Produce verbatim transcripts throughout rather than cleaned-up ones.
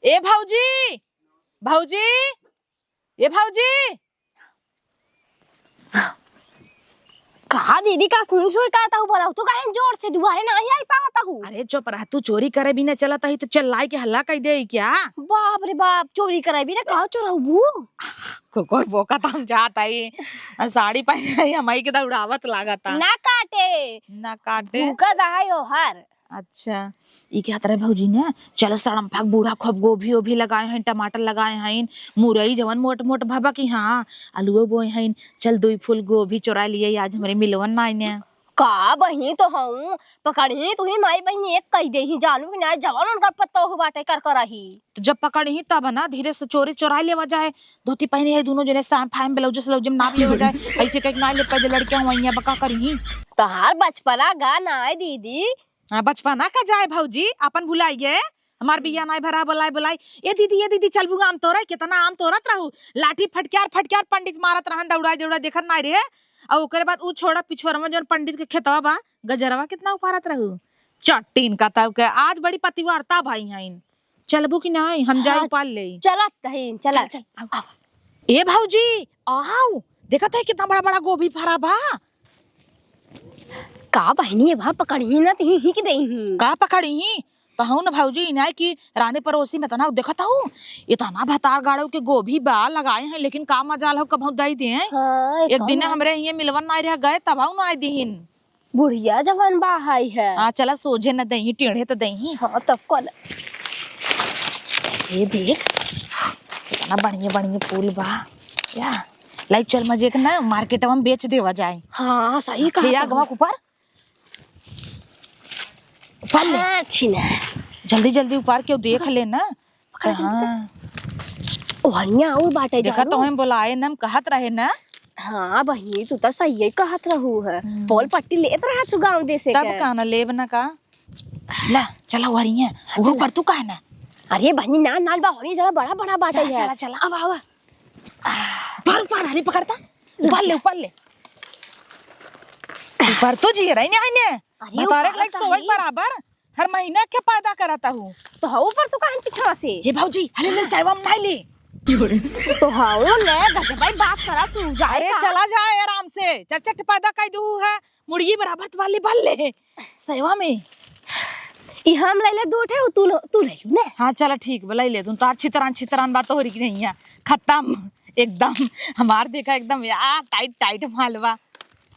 ए भौजी, भौजी, ए भौजी। का दीदी, का सुई सुई करत हऊ? बोला तू काहे जोर से, दुआरे नाही आई पावत हऊ। अरे चुप रह, तू चोरी करे भी ना चलत ही तो चिल्लाई के हल्ला कई दे क्या? बाप रे बाप, चोरी करे भी ना, का चोरबू? को-, कोई बोका तो हम जात आई, साड़ी पहने आई, हमाई के तो उड़ावत लागत आ। ना काटे। ना काटे। भूखा दहाई ओहर। अच्छा, ई कहत रहे भौजी ने, चल सड़म्फा के बूढ़ा खूब गोभी ओभी लगाए हैं, टमाटर लगाए हैं, मुरई जवन मोट मोट भबा की, हाँ, आलूओ बोए हैं, चल दुई फूल गोभी चोरा लिए, आज हमरे मिलवन ना आइने। का बहिनी तो हूँ, पकड़ही तुही माई बहिनी एक कई देही, जानू कि ना, जवन उनकर पत्तो हो बाटे कर कर रही। तो जब पकड़ही तब ना धीरे से चोरी चोराई लेवा जाए। धोती पहनी है दोनों जने, साम फाम ब्लाउज सलौज में नाप लेवा जाए। ऐसे कह के ना ले पैदे लड़के हुआ यहाँ बका करही। तोहार बचपना गा ना है दीदी। हाँ, बचपना का जाए भौजी, अपन भुलाई गए। हमार बिया नाई भरा, बोलाई बोलाई, "ए दीदी, ए दीदी, चलबू आम तोरे?" कितना आम तोरत रहू, लाठी फटक्यार फटक्यार पंडित मारत रहन, दौड़ाई दौड़ाई देखत नाई रहे। और ओकरे बाद उ छोड़ा, पिछुआर में जौन पंडित के खेतवा बा, गजरवा कितना उपारत रहू। चट्टीन का तब के आज बड़ी पतिवार्ता भाई हईन। चलबू कि नाई? हम जाई हाँ, उपार ले। चलत हईन, चलत। चल, चल, आव, आव। ए भौजी, आव, देखत है कितना बड़ा बड़ा गोभी फरा बा। का बहिनी, अब पकड़ही ना, त ही हिक देही। का पकड़ही? कहूँ न भौजी, इनाय की रानी पड़ोसी में इतना देखत हूँ, इतना भतार गाड़ो के गोभी बा लगाए हैं, लेकिन का मजाल हो कबहूँ दई दे। हाँ, एक दिन हमरे हिये मिलवन नाई रह गए, तब हूँ नाई दिहिन। बुढ़िया जवन बा हाई है। हाँ, चला सोझे न देही, टेढ़े त देही। हाँ, तब कौन? ये देख, कितना बढ़िया बढ़िया फूल बा। या, लाई चल मजे के ना, मार्केटवा में बेच देवा जाए। हाँ, सही कहा खिया तो। गवा ऊपर। उपार ले। हाँ, अच्छी ना। जल्दी जल्दी उपार के देख ले ना। पकड़ के हाँ। ओहनिया और बाटे देखा जानू। तो हम बोलाए ना, हम कहत रहे ना। हाँ बहिनी, तू तो सही कहत रहू है। हम्म। पोल पट्टी लेत रहा तू गाँव देसे तब के। का ना लेब ना का? ला, चला ओहरिया। हाँ, वो चला। पर तू काहे ना? अरे बहिनी, ना, नाल बा, ओहरिया जगह बड़ा, बड़ा बाटे चला, है। चला, चला। अब आवा। पर ऊपर, अरे पकड़ता। उपार ले, उपार ले। ऊपर तो जी रही नहीं आईने। अरे, बतारे ऊपर लाइक तो सोई है। बराबर। हर महीना के पैदा करता हूँ। तो हऊ पर तू काहे पीछवा से? हे भौजी, हले ले सेवा में नहीं ले। तो हऊ ने गजबाई बात करत तू जाए अरे का? चला जाए आराम से, चट चट पैदा कर दू है, मुर्गी बराबर तो वाले बन ले। सेवा में। ई हम ले ले दू ठे, तू न-, तू ले लू ने। हाँ चला ठीक बा, ले ले तू। तार छितरान छितरान बात तोहरी की नहीं है, खत्म एकदम। हमार देखा एकदम यार टाइट टाइट मालवा।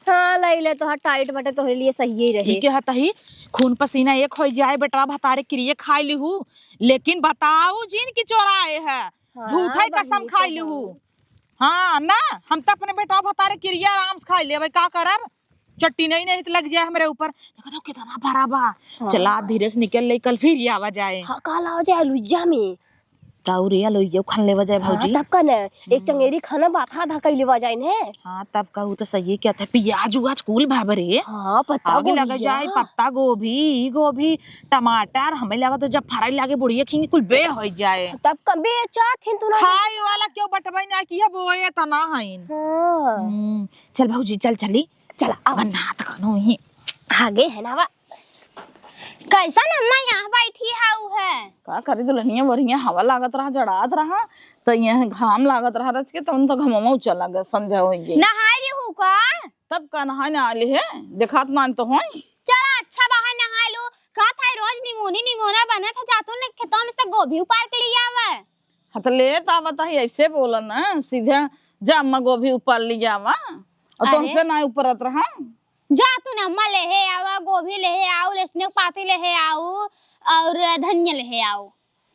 हाँ, लइले तोहर टाइट बाटे, तोहरे लिए सही ही रहे। ठीक है, तही खून पसीना एक होइ जाए, बेटवा भतारे किरिए खाइ लिहू, लेकिन बताऊ जिन की चोराए है, हाँ, झूठा ही कसम खाइ लिहू। हाँ ना, हम त अपने बेटवा भतारे किरिए आराम से खाइ लेबे, का करब? चट्टी नहीं नहीं त लग जाए हमरे ऊपर। देखो तो कितना भरा बा। हाँ। चला धीरे से निकल ले, कल फिर ये आवा जाए। हाँ, काल आवा जाए लुइया में। ताऊ रे, लोइया खान लेवा जाए हाँ, भौजी। तब का न, एक हम्म। चंगेरी खाना बाथा आधा कई लेवा जाए ने। हाँ, तब का, उ तो सही कहत है, पियाज उआज कुल भाव रे। हाँ, पत्ता आग लग गोभी जाए, है। पत्ता गोभी, ई गोभी, टमाटर, हमें लगा तो जब फराई लागे बुढ़िया खिंगी कुल बे हो जाए। तब का बेचा थिन तू ना खाए वाला क्यों बटवाई ना किया बोए तना हईन। हाँ। हम्म, चल भौजी, चल चली। चला, आवा। गन्ना त कनो ही। आगे है ना, आवा। कैसन अम्मा यहाँ बैठी हाउ है? का करी दुल्हनिया, बढ़िया हवा लागत रहा, जड़ात रहा, त यहाँ घाम लागत रहा रच के, त उन त घमवा चला गया, संझा होइ गई। नहाए लिहू का? तब का नहाए ना आली है, देखात मान तो होई। चला अच्छा बा है नहाए लू। का था रोज निमोनी निमोना बने था, जातू ने खेतों में से गोभी उपार के लिए आवे। हाँ, त लेत आवत ही, ऐसे बोला ना, सीधा जा अम्मा गोभी उपार लियावा। और अरे। तुमसे ना उपरत रहा। जा तू ना अम्मा लेहे आवा, गोभी लेहे आऊ, लहसुन के पाती लेहे आऊ और धनिया लेहे आऊ।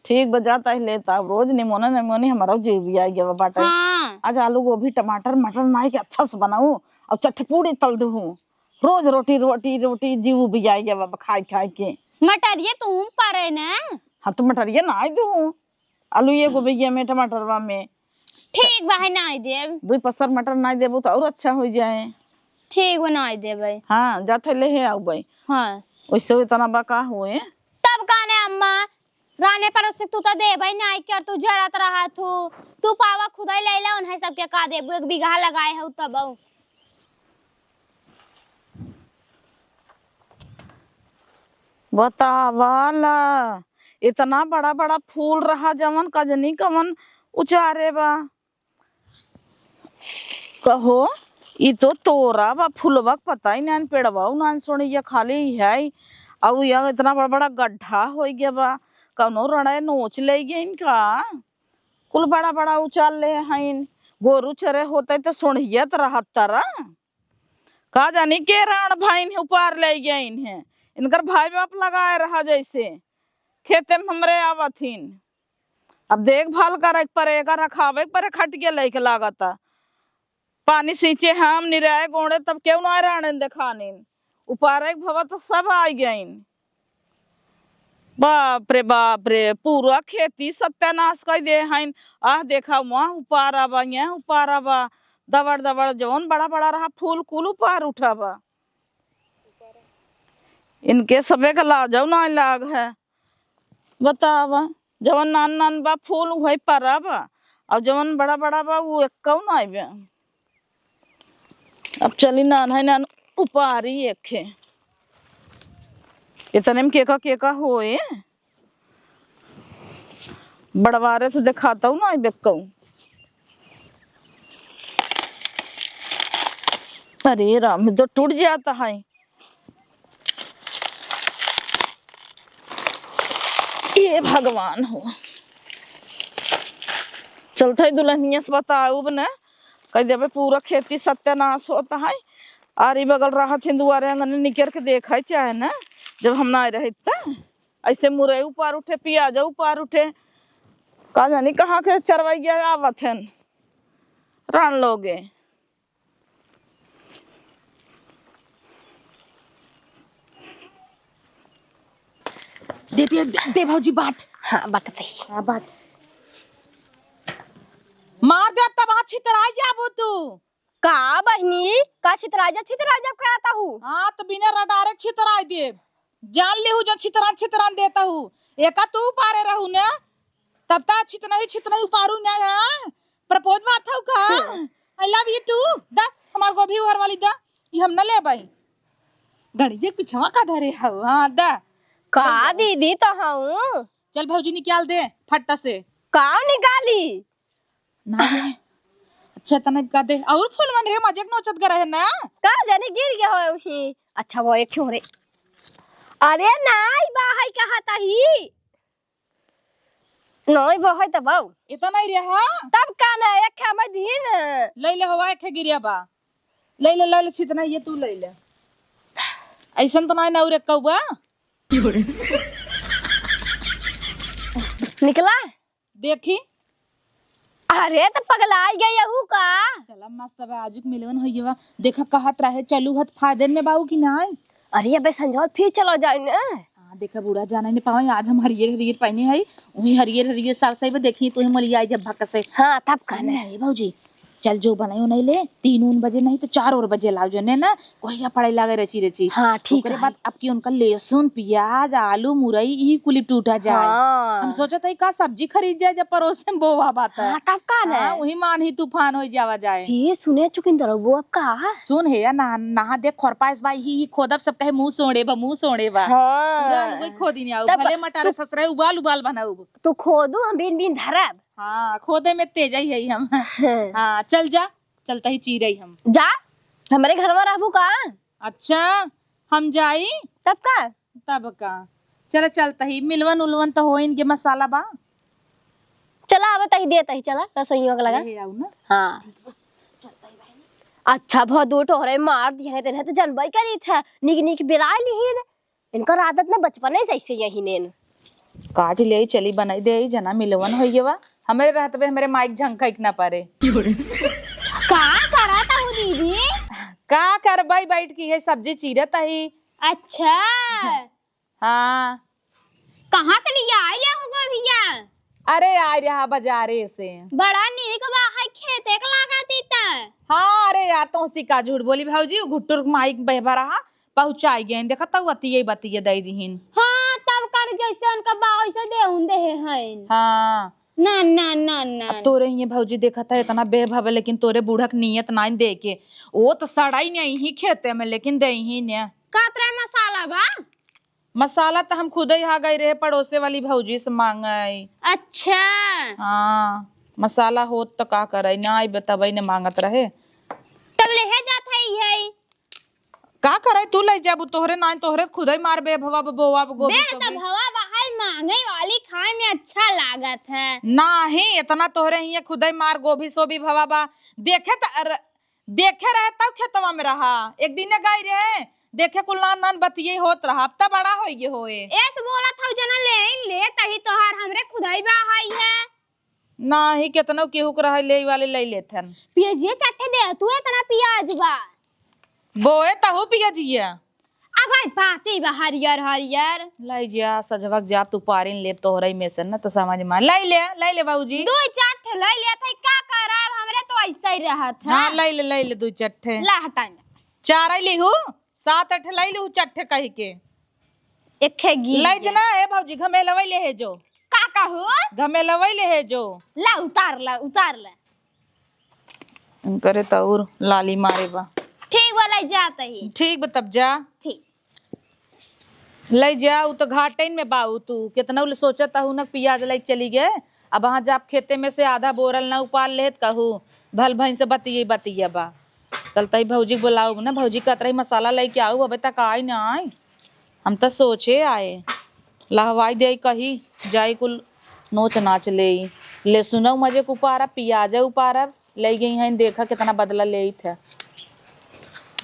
ठीक बा, जा ताही लेत आव। रोज निमोना निमोनी हमारा जीव भी आ गया बाटे। हाँ। आज आलू गोभी टमाटर मटर नाई के अच्छा से बनाऊ और चटपूड़ी तल दूँ। रोज रोटी रोटी रोटी जीव भी आ गया बा खाई खाई के। मटरिया तू परे ना। हाँ, तो मटरिया नाई दूँ। आलू एगो बिया में, टमाटरवा में। ठीक बा, है नाई देब। दुई पसर मटर नाई देबू तो और अच्छा हो जाए। ठीक बा, नाई देबै। हाँ, जाते लेहे आउबै। हाँ। वैसे इतना बा का हुए? तब काने अम्मा, राने परोस से तू तो देबै नाई कर, तू जरत रहा थू। तू पावा खुदाई लैला, उन्हें सबके का देबू, एक बीघा लगाए हऊ तब। बतावा ला, इतना बड़ा बड़ा फूल रहा, जवन कजनी कवन उचारे बा। कहो, ई तो तोरा बा, फुलवा के पता ही नान, पेड़वा उ नान सोनिया, खाली है। अउ यह इतना बड़ा बड़ा गड्ढा हो गया बा, कौनो रड़े नोच ले गइन का? कुल बड़ा बड़ा उचार ले हइन। गोरू चरे होते तो सोनियत रहत तरा। का जानी के राण भाइन है उपार ले गइन है। इनकर भाई बाप लगाए रहा जैसे खेते में हमरे आवत हिन। अब देखभाल करे के परे, एका रखावे के परे, खटिया लइके लागता। पानी सींचे हम, निराए गोड़े, तब केहू ना राणन देखानिन। उपारे के भवा तो सब आ गइन। बाप रे बाप रे, पूरा खेती सत्यानाश कर दे हइन। आह देखा, वहाँ उपारा बा, यहाँ उपारा बा, दबड़ दबड़ जौन बड़ा बड़ा रहा फूल कुल उपार उठा बा। इनके सबे का लाजौ ना लाग है। बतावा, जवन नान नान बा फूल उहै परा बा, अउर जवन बड़ा बड़ा बा उ एक्कौ नाई बा। अब चली नान है नान उपारी एखे। इतने में केका केका होए, बड़वारे से देखातौ नाई बेक्कौ। अरे राम, ये तो टूट जाता है। ए भगवान हो। चलत है दुल्हनिया से बताउब न, कह देबे पूरा खेती सत्यानाश होत है। आरी बगल रहत हिन दुआरे अंगने निकर के देखै चाहे न, जब हम ना रहित त। ऐसे मुरई उपार उठे, पियाज उपार उठे, का जानी कहाँ के चरवैया आवत हन रान लोगे। दे, दे, दे, दे भौजी, बाँट। हाँ, बाँटत ही। हाँ, बाँट। मार दे, तब वहाँ छितराई जाबू तू। का बहिनी, का छितराई जाब, छितराई जाब करत हू? हाँ, त बिना रडारे छितराई देब। जान लिहू जो छितरान, छितरान देत हू। एका तू उपारे रहू न, तब ता छितनही, छितनही उपारू न, हाँ? Propose मारत हऊ का? हाँ। I love you too। दा, हमार गोभी उहर वाली दा। ई हम न लेबै। गणिजे पिछवा का धरे हऊ। हाँ, दा। का दीदी तो हऊ। चल भौजी निकाल दे फट्टा से। का निकाली? ना दे। अच्छा, तना का दे। और फूलवन रे, मजे के नोचत ग रहे ना। का जाने गिर गया हो वहीं। अच्छा, वो एक ठो रे। अरे नाई बा, है कहा तही। नहीं बहै त बाऊ। इतना ही रहा? तब का ना, एक है मैं दीन। ले ले हवा, एक है गिरिया बा। ले ले, ले ले, छितना ये तू ले ले। ऐसन तो ना, ना उरे कौआ। निकला? देखी। अरे, त पगलाई गई हू का? चला, मस्त बा, आजुक मिलवन होइए बा। देखा, कहत रहे, चलू हत फायदे में बाऊ कि नाई? अरे, अबे संजोल फिर चलो जाए न। हाँ, देखा, बूढ़ा जाना ने पावे, आज हम हरियर हरियर पहने हई, वही हरियर हरियर सरसई बा, देखी, तू ही मलिया आई जब भक से। हाँ, तब सुन कहने। ना, ए भौजी, चल जो बनाई उनाई ले, तीन उन बजे नहीं तो चार और बजे लाओ जने ना, कोहिया पड़ाई लागे रची रची। हाँ, ठीक ओकरे है। बाद अब की उनका लहसुन, प्याज, आलू, मुरई, ई कुली टूटा जाए। हाँ। हम सोचत हई का सब्जी खरीद जाए जब पड़ोस में बोवा बात है। हाँ, तब का ना? हाँ, वही मान ही तूफान हो जावा जाए। ये सुने चुकिंदर वो अब का? सुन हे या ना, नहा दे खोरपाइस बाई ही, ही खोदब सब कहे मुंह सोड़े बा, मुंह सोड़े बा। हाँ। पूरा आलू कोई खोदी नहीं आऊ, तब भले मटारे तू ससुरा उबाल उबाल बनाऊ। तू खोदू हम बीन बीन धरब। हाँ, खोदे में तेज ही है हम। हाँ। हाँ, चल जा, चलता ही चीरई हम। जा, हमरे घरवा रहबू का? अच्छा, हम जाई? तब का? तब का? चला चलता ही, मिलवन उलवन तो होइन के मसाला बा। चला, आवत ही, देत ही, चला, रसोइयों के लगा। ले आऊ ना। हाँ। अच्छा, भदू टोहरे मार दिहने, तेने तो जनबई करी था, निक निक बिराय लिही। इनकर आदत ना बचपने से ऐसे यही नेन। काट ले, चली बनाई दे, जना मिलवन होइए बा। हमरे रहत बे हमरे माइक झंखा एक ना पारे। का करत हऊ दीदी? का करबई, बैठ की है सब्जी चीरत ही। अच्छा। हाँ। कहाँ से लिया आइला हो गोभिया? अरे आ रहा बाजारे से। बड़ा नीक बा, है खेते के लागत ही त। हाँ, अरे यार, तोहसी का झूठ बोली भौजी, उ घुट्टुर माइक बहबा रहा, पहुँचाई गए। देखा तऊ अतिये बतिये दे दिहिन। हाँ, तब कर जैसे उनका बा वैसे देउन देहे हइन। हाँ। ना, ना, ना, ना। अब तोरे हिये भौजी देखत है, इतना बेभव, लेकिन तोरे बूढ़क नियत नाइन दे के। ओ तो सड़ाई नहीं ही खेते में, लेकिन दे ही ने। का तोरे मसाला बा? मसाला त हम खुदे हा गई रहे पड़ोसे वाली भौजी से मांगे। अच्छा। हाँ, मसाला होत त का करे, ना आई बतावे न मांगत रहे। तब लेहे जात है, है। का करे, तू ले जाबू, तोहरे नाई, तोहरे खुदे मार बे भवा, बोआ, गोभी, बे, सोभी। त भवा बहाई मांगे वाली खाए में अच्छा लागत है। नाही, इतना तोहरे हियां खुदे मार गोभी, सोभी भवा बा। देखे त, अर-, देखे रहे तब खेतवा में रहा। एक दिन गई रहे, देखे कुल नान नान बतिये होत रहा। अब त बड़ा होई गे होए। एस बोलत हऊ जना ले, ले तही तोहार हमरे खुदई बा हाई है। नाही, केतनो केहू के रहे, ले वाले ले लेथन। पियजिया चट्ठे दे, तू इतना पियाज बा। बोए तहू पियजिया। अब भाई बाती बा हरियर हरियर। लाई जा, सजवक जा, तू पारिन लेब तोहरई में से न त समझ में। लाई ले, लाई ले भौजी। दो चट्ठे लाई ले थे, का करब, हमरे तो ऐसे ही रहत है। हाँ, लाई ले, लाई ले दो चट्ठे। ला हटाई। चार आई लिहू, सात आठ लाई लिहू चट्ठे कह के। एक खे गिर लाई गया। जना, ए भौजी, घमेलवई ले है जो। का कहू? घमेलवई ले है जो। ला, उतार ला, उतार ला। करे त और लाली मारे बा। ठीक बा, लाई जात ही। ठीक बा, तब जा। ठीक। लाई जा, उ त घाटेन में बा उ तू। केतना उल सोचत हूँ न, पियाज लाई चली गए। अब वहाँ जाब खेते में से आधा बोरल न उपाल लेत कहू, भल भैंस बतिये बतिया बा। चलतई भौजी के बोलाउब न, भौजी कहत रही मसाला लइके आउब, अबे तक आई न आई। हम त सोचे आए, लहवाई देई कही, जाई कुल नोच नाच लेई। लेसुनऊ मजे के उपारब, पियाजे उपारब, लई गई हैं, देखा केतना बदला लेइत है।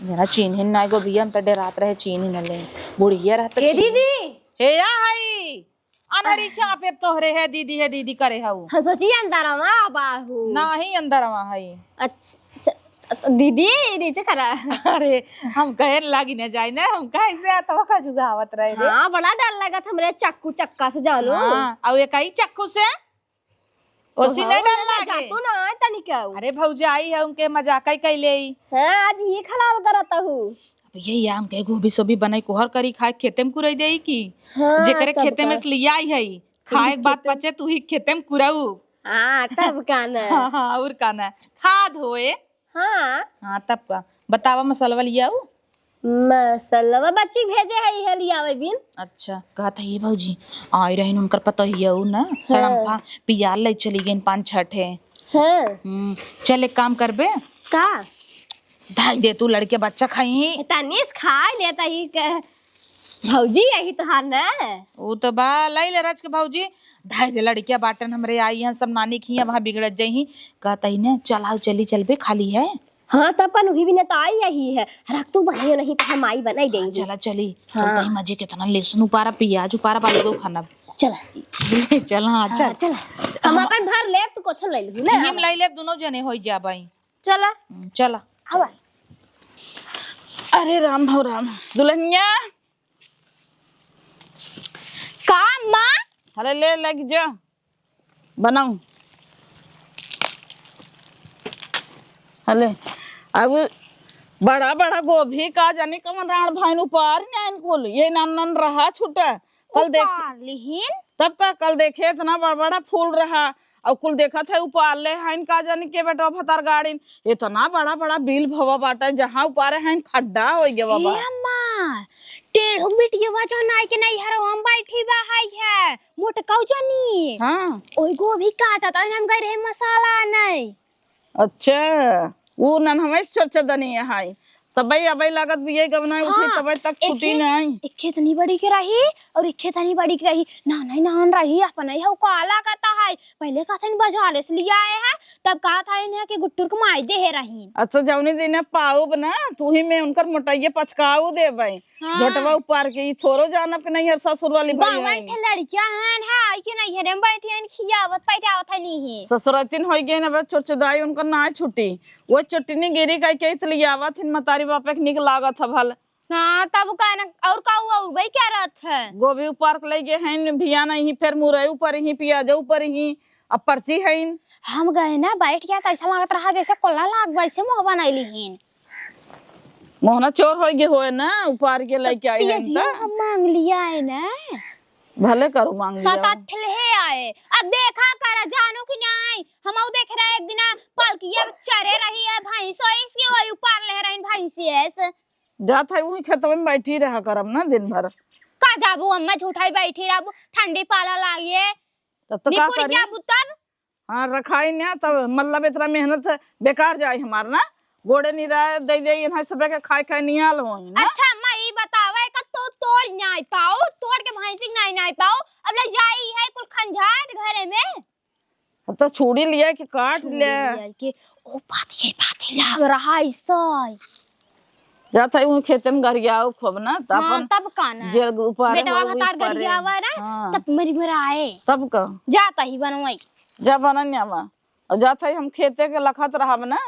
जना चीन्हिन नाई गोभिया, हम त डेरात रहे चीन्हि न ले। बुढ़िया रहत ए चीन्हि। दीदी। हे या हई। अनहरी चापे तोहरे है दीदी, है दीदी करे हऊ। हम सोची अंदरवा बाहू। नाही अंदरवा हई। अच्छा, अच्छा, दीदी नीचे खड़ा। अरे, हम कहे लागी न जाए ना, हम कैसे आ तो का जुगावत रहे रे। हाँ, बड़ा डर लगत हमरे चक्कू चक्का से जानू। हाँ, अउ एक ही चक्कू से? ओसी तो नहीं हऊ डर ना लागे। जातू ना आए तनी का। अरे भौजाई है, उनके मजाक ही कैले ही। हाँ, आज ही खलाल करत हूँ। अब यही आम के गोभी सोभी बनाई कोहर करी खाए खेते में कुरई देई की। हाँ, जेकरे तब खेते में का। से लियाई है, खाए के बाद खेते में। पचे तू ही खेते में कुरऊ। हाँ, तब का ना। हाँ, हाँ, और का ना। खाद होए। हाँ। हाँ, तब का। बतावा मसलवा लियाऊ। मसलवा बच्ची भेजे है, इहे लियावे बिन। अच्छा, कहत है ये भौजी, आई रहिन उनकर पतोहिया उ ना, हाँ। सड़म्फा पियाल ले चली गईन पाँच छठे। हाँ। हम्म, चल एक काम करबे। का? धाई दे तू लड़के बच्चा खाई। तनीस खाए लेता ही के। भौजी यही तोहार ना। उ तो बा, लाई ले रच के भौजी, धाई दे लड़किया बाटन हमरे आई हैं सब नानी खिया वहाँ बिगड़त जइही। कहत ही ने, "चलाओ चली चलबे खाली है।" हाँ, तब का नुही भी न तो आई यही है। रख तू बहियो नहीं तो हम आई बनाई देंगे। चला चली। हाँ। चलत ही मजे केतना लेसुन उपारा, पियाज उपारा, बालू को खाना। चला। चल, हाँ, हाँ, चल। चला। हम हम अपन भर लेब, तू कोछन ले लिहू, ले हम आवा। लाई लेब, दोनों जने होई जाबाई। चला। हम्म, चला। आवा। अरे राम हो राम। दुल्हनिया। का माँ? अरे ले लग जा। बनाऊ। अले, अब बड़ा बड़ा गोभी का जाने कमन राण भाइन उपार न्यान कुल, ये नन नन रहा छुटा। कल देख उपार लिहिन? तब का कल देखे इतना बड़ा बड़ा फूल रहा, और कुल देखत है उपार ले हइन का जाने के बेटा भतार गाड़िन, इतना बड़ा बड़ा बिल भवा बाटे, जहाँ उपारे हइन खड्डा होइ गया बाबा। ए अम्मा, टेढ़ुक बिटिया बा जौन आई के नैहरवा में बैठी बा, हाय है, मोटकाऊ जनी। हाँ। ओई गोभी काटत, अरे हम गए रहे मसाला नहीं। अच्छा, ऊ नन हमें सोच दनी है। तबे अबे लागत भी ये गवना उठी, हाँ, तबे तक एक छुट्टी खेत, नहीं। एक खेत इतनी बड़ी के रही और एक खेत इतनी बड़ी के रही, नाना ही नान रही, अपना ही हऊ का लागत है। पहले कहत हन बाजारे से लिया आए हैं, तब कहत हन कि गुट्टुर के माई देहे रहीन। अच्छा, जौनी दिन पाउब ना, तू ही में उनकर मोटाइये पचकाऊ देबै। हाँ। झोटवा उपार के, ई थोरो जानब के नैहर ससुर वाली भई बावन हैं। ठे लड़किया हन, है, आई के नैहरे में बैठी हन, खियावत पैजावत हन ही। ससुरतिन होई गई ना, बस चोचदाई उनकर ना छुट्टी। वो चुटनी गिरी कह के इसलिए आवत हिन, मतारी बापे के निक लागत है भल। हाँ, तब का ना, और का हुआ, उबई क्या रहत है? गोभी उपार के लई गए हैं, भिया नहीं, फिर मुरई ऊपर ही, पियाज ऊपर ही, अब पर्ची है। हम गए ना, बैठ गया, तो ऐसा लागत रहा जैसे कोल्ला लाग, वैसे मुँह बनैली हिन। मोहना चोर होई गए होए ना, उपार के तो लइके आई हैं पियजिया तो। हम मांग लिया है ना। भले करू मांग लिया। सात आठ ठे ले आए। अब देखा करा, जानू कि नहीं, हम आऊ देख रहे एक दिना पालकिया चरे रही है भैंस, इसके वही उपार ले रही भैंस ऐसे। जात है वही खेतवा में बैठी रहा करब ना दिन भर। का अब वो अम्मा झूठाई बैठी रहबू, ठंडी पाला लागिए। तब तो का निपुर करी? जाबू तब। हाँ, रखाई ना तब, मतलब इतना मेहनत से बेकार जाए हमार ना। गोड़े निराए दे दे, इन्हें सबे के खाए खाए निहाल होई ना। अच्छा अम्मा, ई बतावे का तो तोड़ नाई पाओ, तोड़ के भैंसी के नाई नाई पाओ, अब ले जाई है कुल खंझाट घरे में। अब तो छुरी लिया कि काट छुरी ले। लिया कि ओ पाथी, पाथी लाग रहा है सही। जात है उन खेते में गरियाओ खूब ना, त हाँ, अपन तब का ना। जे ऊपर बेटवा हो, भतार ऊपर गरियावा ना, हाँ। तब मरी मराए। तब का? जात ही बनवाई। जा बनन आवा। और जात है हम खेते के लखत रहब ना,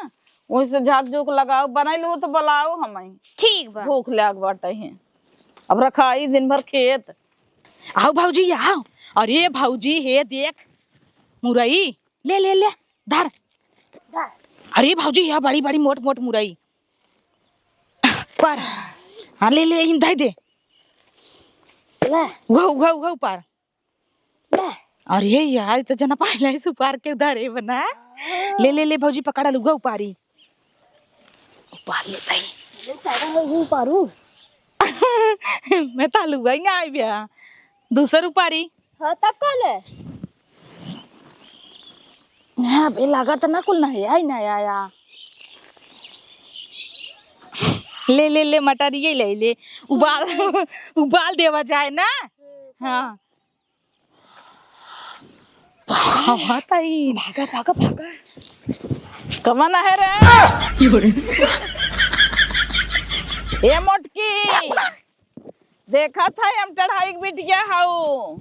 वहीं से झाक झूक लगाओ, बनाई लो तो बुलाओ हमें। ठीक बा। भूख लाग बाटे है। अब रखाई दिन भर खेत। आओ भौजी, आओ। अरे भौजी, हे देख, मुरई, ले, ले, ले, धर। धर। अरे भौजी, यह बड़ी, बड़ी मोट, मोट मुरई। पर, हाँ, ले, ले, इन धई दे। ले। उघा, उघा, उघा उपार। ले। अरे यार, ई तो जना पहले ही सुपार के उधारे बना। हाँ। ले, ले, ले, भौजी, पकड़ा, लुगा उपारी। उपार लेता ही। ले, सारा है, ये उपारू। मैं तालू गई ना आई बिया। दूसर उपारी। हाँ, तब का ले? हाँ, बे लागत ना कुल ना है, आई ना आया। ले, ले, ले, मटरिये ले, ले। उबाल, उबाल देवा जाए ना। हाँ। भागत आई। भागा, भागा, भागा। कमन है रे? ए मोटकी, देखत है हम टढ़ाई के बिटिया हऊ।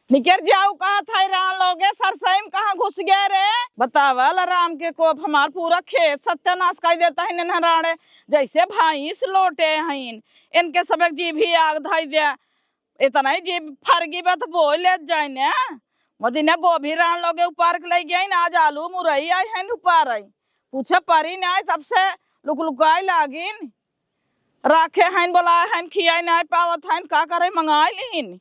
निकर जाऊ कहत है राम लोगे सरसई में कहाँ घुस गए रे? बतावल राम के कोप हमार पूरा खेत सत्यानाश कर देता है नन्हराड़े। जैसे भैंस लोटे हईन, इनके सबक जीभी आग धई दे। इतना ही जीभ फरगी बा त बोल लेत जाए ने। मदिना गोभी रान लोगे उपार के लई गई ना, आज आलू मुरई आई है उपार आई। पूछे परी ना आई तब से लुकलुकाई लागिन। राखे हईन, बोलाए हईन, खियाई नाई पावत हईन, का करे, मंगाई लिहिन।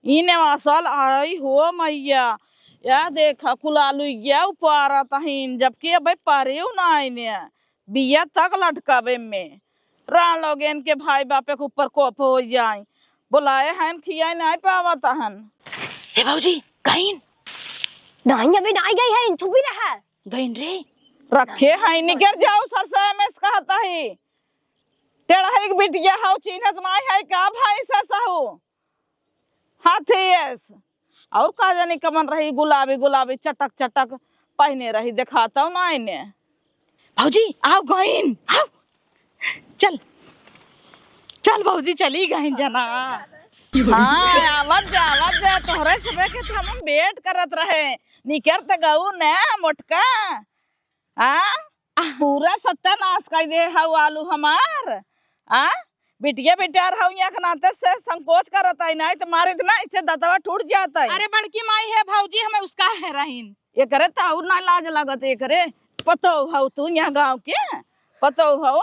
ई नेवासल, अरे हो मैया, या देखा, कुल आलू या उपारत हईन, जबकि अबे परेउ नाई ने, बिया तक लटकावे में। रान लोगेन के भाई बापे के ऊपर कोप हो जाई, बोलाए हईन, खियाई नाई पावत हन। हे भौजी, गईन? नाई, अबे नाई गई है, चुप ही रहा। गईन रे। रखे हईन, निकर जाऊ सरसई में से कहत ही। टेढ़ई के बिटिया हऊ, चिन्हत नाई है का भैंस हऊ? हाथी एस। और का जानी कमन रही, गुलाबी गुलाबी चटक चटक पहिने रही, देखातउ नाई ने। भौजी, आओ गईन, आओ। चल, चल भौजी, चली गईन जना। हाँ, आवत जा, आवत जा, तोहरे सबे के त हम wait करत रहे। निकर त गऊ ने मोटका। आ? पूरा सत्यानाश कर दे हऊ आलू हमार। आ? बिटिया बिटियार हऊ, यहाँ के नाते से संकोच करत है, नाई त मारे इतना ऐसे दतवा टूट जात है। अरे बड़की माई है भौजी, हमें उसका है रहीन। एकरे त और ना लाज लागत, एकरे पतोह हऊ तू यहाँ गाँव के, पतोह हऊ।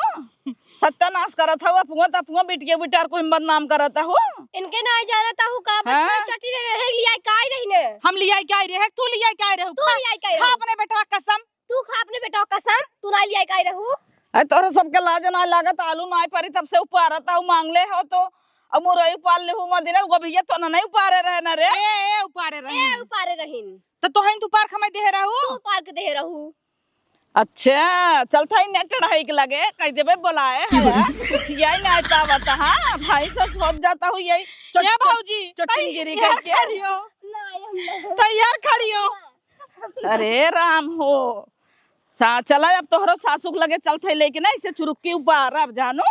सत्यानाश करत हऊ, अपुआ त अपुआ बिटिया बिटियार को बदनाम करत हऊ। इनके ना जानत हऊ का, बस हाँ? चटी रहे, रहे लिया के आई रही ने। हम लिया के आई रहे, तू लिया के आई रहू? तू खा, लिया के आई खा रहू। अपने बेटवा कसम। तू खा अपने बेटवा कसम, तू ना लिया के आई रहू। अरे तोहरे सबके लाज ना लागत, आलू ना परी तब से उपारत हऊ, मांगले हो तो। अब मुरई उपार ले हूँ, मदिना गोभिया तो ना नहीं उपारे रहे ना रे। ए, ए, उपारे ए, रहीन। उपारे रहीन। त तोहन तू उपार खमाई देहे रहू? तू उपार के देहे रहू। अच्छा, चल था नेट ढाई के लगे, कह देबे बोलाए है। यही ना पावत, हाँ, भाई से सोच जाता हूँ यही। चुट-, ये चुट-, भौजी, चुटकिन तै-, गिरी यार करके। खड़ी हो। नहीं, हम नहीं। तैयार खड़ी हो। अरे राम हो। सा-, चला अब तोहरो सासू के लगे चलत है लेके ना, इसे चुरुक्की उपार अब जानू।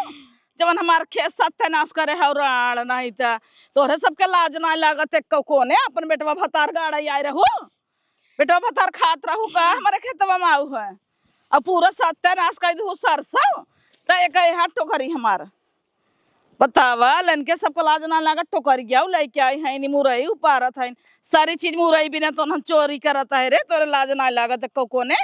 जवन हमार खेत सत्यानाश करे हऊ राण, नहीं त तोहरे सबके लाज ना लागत है, को-, कोने अपन बेटवा भतार गाड़ा आए रहू? बेटवा भतार खात रहू का हमारे खेतवा में आऊ है? अब पूरा सत्यानाश कर दू सरसों, त एक यहाँ टोकरी हमार। बतावा, लनके सबको लाज ना लागत, टोकरिया लेके आई है, नी मुरई उपारत है, सारी चीज मुरई बिना तो हम चोरी करत है रे, तोरे लाज ना लागत एको कोने?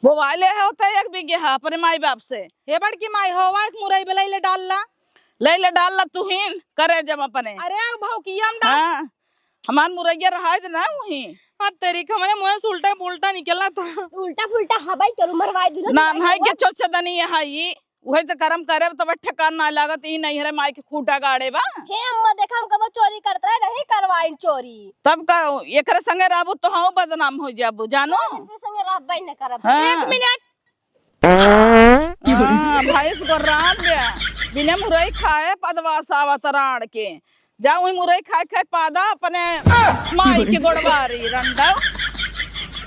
बोवाले है होता एक बीघे हा अपने माई बाप से। हे बड़की माई, होवा एक मुरई बे लैले डाल ला। लैले डाल ला तुहिन, करे जब अपने। अरे भौकिया हम डाल। हाँ, हमार मुरैया रहा दे ना वहीं। हाँ, तेरी के हमरे मुँह से उल्टा पुल्टा निकला था। उल्टा पुल्टा हवाई करू, मरवाई दूँ ना ना, तुम्हारी नाई हवा। के चोचदनी है ई। उहे त करम करे, तब ठेकान ना लागत, ई नैहरे माई के खूटा गाड़े बा। हे अम्मा, देखा, हम कबो चोरी करत रहे, नहीं करवाइन चोरी। तब का, एकरे संगे रहबू तो हम बदनाम हो जाबू, जानो। एकरे संगे रहबे न करब। हाँ। एक मिनट। हाँ, भैंस को राम बे, बिना मुरई खाए पदवास आवत राण के। जा उही मुरई खाए खाए पादा अपने माई के गोड़वारी रंडव।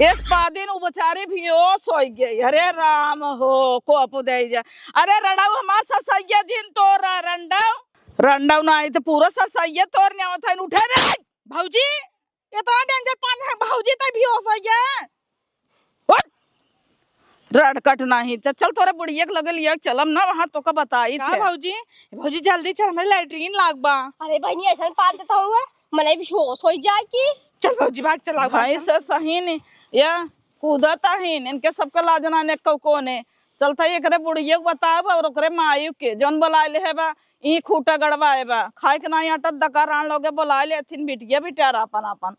एस पादिन उ बेचारी बेहोश होइ गई। अरे राम हो, कोप दे जा। अरे रंडव हमार सरसैया जिन तोरा रंडव। रंडव नाही त पूरा सरसैया तोर न्यावत है, उठे रे। भौजी, इतना danger पान है, भौजी तै बेहोश होइ गया। उठ! रड़कट नाही, च-, चल तोरे बुढ़िया के लगे लिया चलब ना, वहाँ तोका बताई का थे। भौजी, भौजी जल्दी चल, हमरे latrine लाग बा। अरे बहिनी, ऐसा पान देता हुआ, मने बेहोश होइ जाए की। चल भौजी, भाग, चला, भाग, भाई चल। से सही नहीं, या कूदत आहिन, इनके सबके लाज ना ने कौ कोने। चलता एकरे बुढ़िया के बताब और ओकरे मायू के, जौन बोलाए ले है बा, ई खूटा गड़वाए बा, खाए के नाही आटत, दका रान लोगे बोलाए ले हथिन, बिटिया बिटियार आपन आपन।